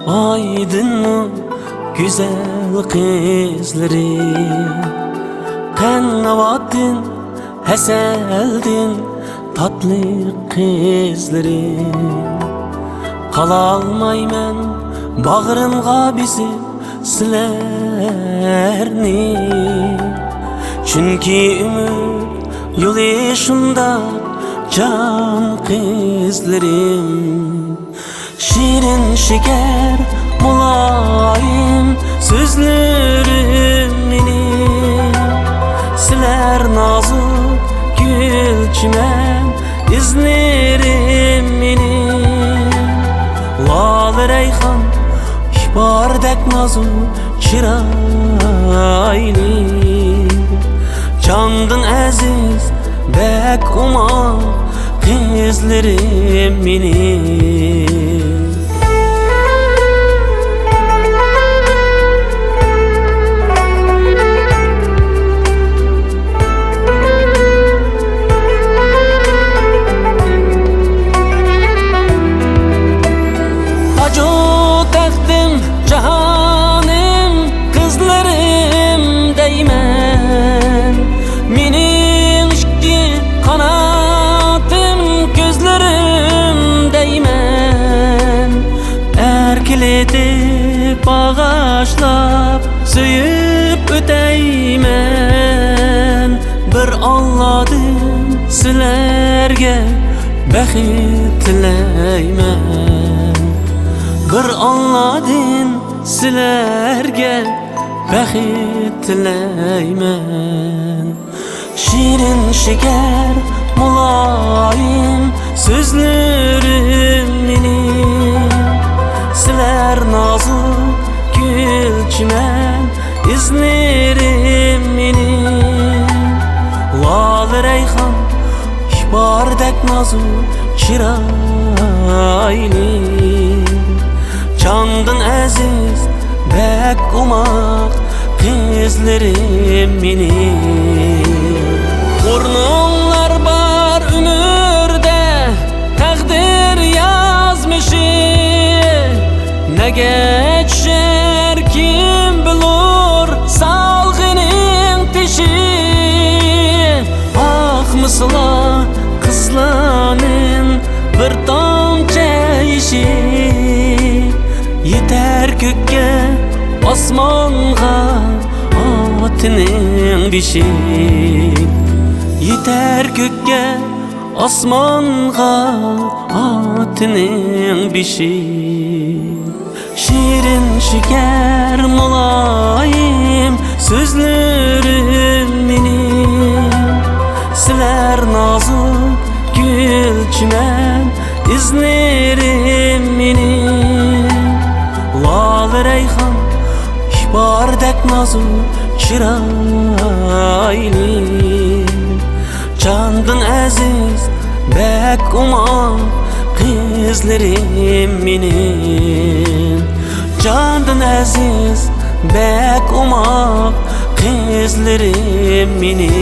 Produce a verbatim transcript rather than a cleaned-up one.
ئايدىنمۇ گۈزەل قىزلىرىم، قەنناۋاتتىن، ھەسەلدىن تاتلىق قىزلىرىم. قالالمايمەن باغرىمغا بېسىپ سىلەرنى، چۈنكى ئۆمۈر يولى شۇنداق جان قىزلىرىم. شېرىن شېكەر، مۇلايىم سۆزلىرىم مېنىڭ، سىلەر نازۇك گۈل چىمەن ئىزلىرىم مېنىڭ. لالە رەيھان، ئىپاردەك نازۇك چىرايلىم، جاندىن ئەزىز، بەك ئوماق قىزلىرىم مېنىڭ. ئاجۇ تەختىم، جاھانىم، قىزلىرىم دەيمەن. مېنىڭ ئىككى قاناتىم، كۆزلىرىم دەيمەن. ئەركىلىتىپ باغاشلاپ سۆيۈپ ئۆتەيمەن. بىر ئاللادىن سىلەرگە بەخت تىلەيمەن. بىر ئاللادىن سىلەرگە بەخت تىلەيمەن. شېرىن شېكەر، مۇلايىم سۆزلىرىم مېنىڭ، سىلەر نازۇك گۈل چىمەن ئىزلىرىم مېنىڭ. لالە رەيھان، ئىپاردەك نازۇك چىرايلىم، جاندىن ئەزىز، بەك ئوماق قىزلىرىم مېنىڭ. ئورنۇڭلار بار ئۆمۈردە، تەقدىر يازمىشى. نەگە چۈشەر كىم بىلۇر سالغىنىڭ تېشى. ئاقمىسىلا قىزلارنىڭ بىر تامچە يېشى، يېتەر كۆككە، ئاسمانغا ئاتىنىڭ بېشى. يېتەر كۆككە، ئاسمانغا ئاتىنىڭ بېشى. شېرىن شېكەر، مۇلايىم سۆزلىرىم مېنىڭ، سىلەر نازۇك گۈل چىمەن ئىزلىرىم مېنىڭ. لالە رەيھان، ئىپاردەك نازۇك چىرايلىم، جاندىن ئەزىز، بەك ئوماق قىزلىرىم مېنىڭ. جاندىن ئەزىز، بەك ئوماق قىزلىرىم مېنىڭ.